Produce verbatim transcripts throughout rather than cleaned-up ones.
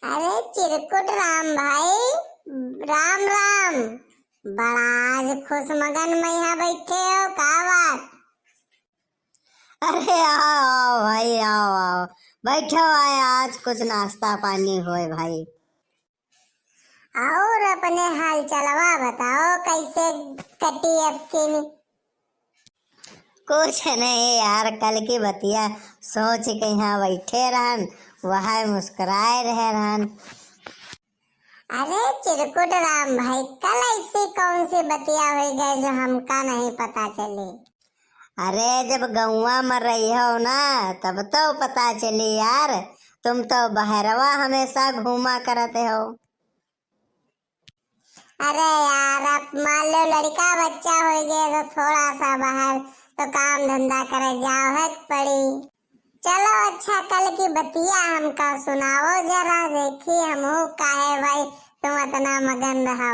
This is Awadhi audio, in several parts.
अरे चिरकुट राम भाई, राम राम। बड़ा आज खुश मगन में यहाँ बैठे हो, का बात? अरे आओ, आओ भाई, आओ, आओ, बैठो, आए, आज कुछ नाश्ता पानी होए भाई। और अपने हाल चलवा बताओ, कैसे कटी अब की? कुछ नहीं यार, कल की बतिया सोच के यहाँ बैठे रहन, वह मुस्कुराए रहे रहन। अरे चिरकुट राम भाई, कल ऐसी कौन सी बतिया हो गई जो हमका नहीं पता चली? अरे जब गौवा में रही हो ना, तब तो पता चली यार, तुम तो बहरवा हमेशा घूमा करते हो। अरे यार, अब मान लो लड़का बच्चा हो गए तो थोड़ा सा बाहर तो काम धंधा करे जाओ है पड़ी। चलो अच्छा, कल की बतिया हमका सुनाओ जरा, देखी हमहू काहे भाई तुम इतना मगन रहो।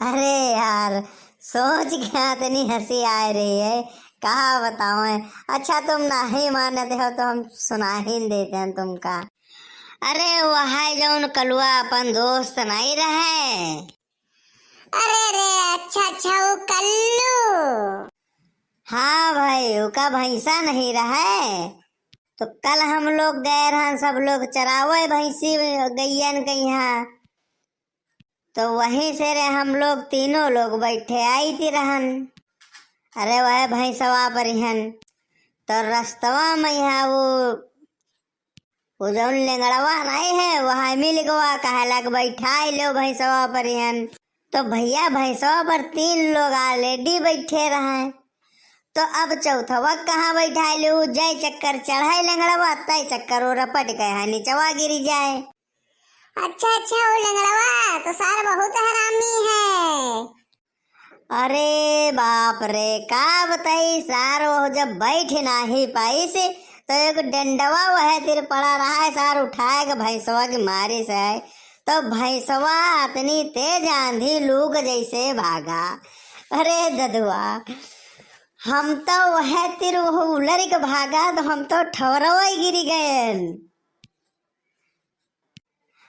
अरे यार, सोच के इतनी हंसी आ रही है, कहा बताओ। अच्छा तुम नहीं मानते हो तो हम सुना ही देते हैं तुमका। अरे वह जौन कलुआ अपन दोस्त नहीं रहे। अरे रे, अच्छा अच्छा, वो कल्लू। हाँ भाई, उका भैंसा नहीं रहे, तो कल हम लोग गए रहन, सब लोग चरावे भैंसी गैयन के यहाँ। तो वहीं से रे हम लोग तीनों लोग बैठे आई थी रहन। अरे वह भैंसवा पर हन, तो रस्तवा में यहाँ वो वो जौन लेंगड़वा नहीं है, वह मिल गवा, कहे लग बैठाई लो भैंसवा पर हन। तो भैया भैंसवा पर तीन लोग already बैठे रहे, तो अब चौथवा कहाँ बैठाई लो? जय चक्कर चढ़ाई लेंगड़वा, तय चक्कर वो रपट गए है, नीचवा गिर जाए। अच्छा अच्छा, वो लेंगड़वा तो सार बहुत हरामी है। अरे बाप रे, का बताई सार, वो जब बैठ नाही पाइस तो एक डंडवा वह तिर पड़ा रहा है, सार उठाए के भैंसवा के मारिस है, तो भैंसवा अतनी तेज आंधी लू के जैसे भागा। अरे ददुआ, हम तो वह तिर वो उलर के भागा तो हम तो ठवरवा ही गिरी गए।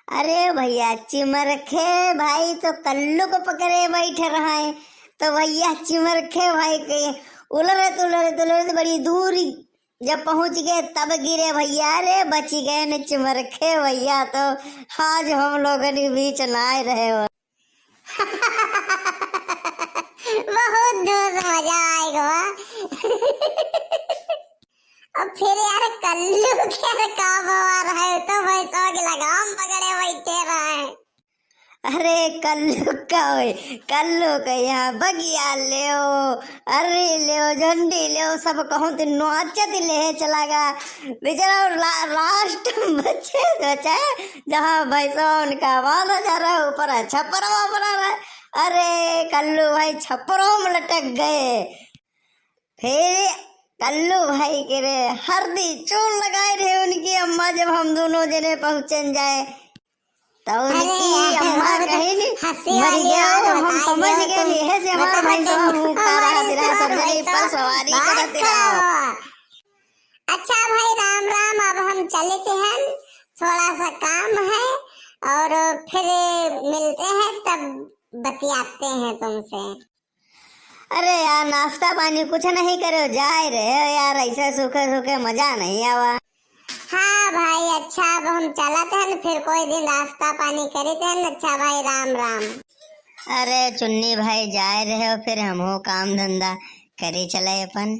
अरे भैया, चिमरखे भाई तो कल्लू को पकड़े बैठे रहे, तो भैया चिमरखे भाई के उलरत उलरत उलरत बड़ी दूर जब पहुँच गए तब गिरे भैया। अरे बच गए न चिमरखे भैया, तो आज हम लोगन के बीच ना आए रहे हो। बहुत जोर से मजा आएगा। अब फिर यार कल्लू के यार का बवाल है, तो भैंसवा के लगाम पकड़े बैठे रहे। अरे कल्लू का होए, कल्लू के यहाँ बगिया लेओ, अर्री लेओ, झंडी लेओ, सब कहूँ तो नोचत ले चला गा। बेचारा ला-, last में बचे, बचे, जहाँ भैंसवा उनका बांधा जा रहा है, ऊपर छप्पर बना रहा है। अरे कल्लू भाई छप्परों में लटक गए। फिर कल्लू भाई के रे हरदी चूर लगाए रहे उनकी अम्मा, जब हम दोनों जने पहुँचन जाए, तो उनकी अरे, अम्मा कहीं नहीं हंसी मर वाली गया, बात तो हम बताई समझ गए, यह से हमारा भैंसवा मुँह का रहा, तेरा सब जने पर सवारी करत रहो। अच्छा भाई, राम राम, अब हम चलते हैं, थोड़ा सा काम है और फिर मिलते हैं, तब बतियाते हैं तुमसे। अरे यार, नाश्ता पानी कुछ नहीं करो, जाए रहे हो यार, ऐसे सूखे सूखे मजा नहीं आवा। हाँ भाई, अच्छा, अब हम चलत हन, फिर कोई दिन नाश्ता पानी करीत हन। अच्छा भाई, राम राम। अरे चुन्नी भाई, जाए रहे हो, फिर हमहू काम धंधा करी चले अपन।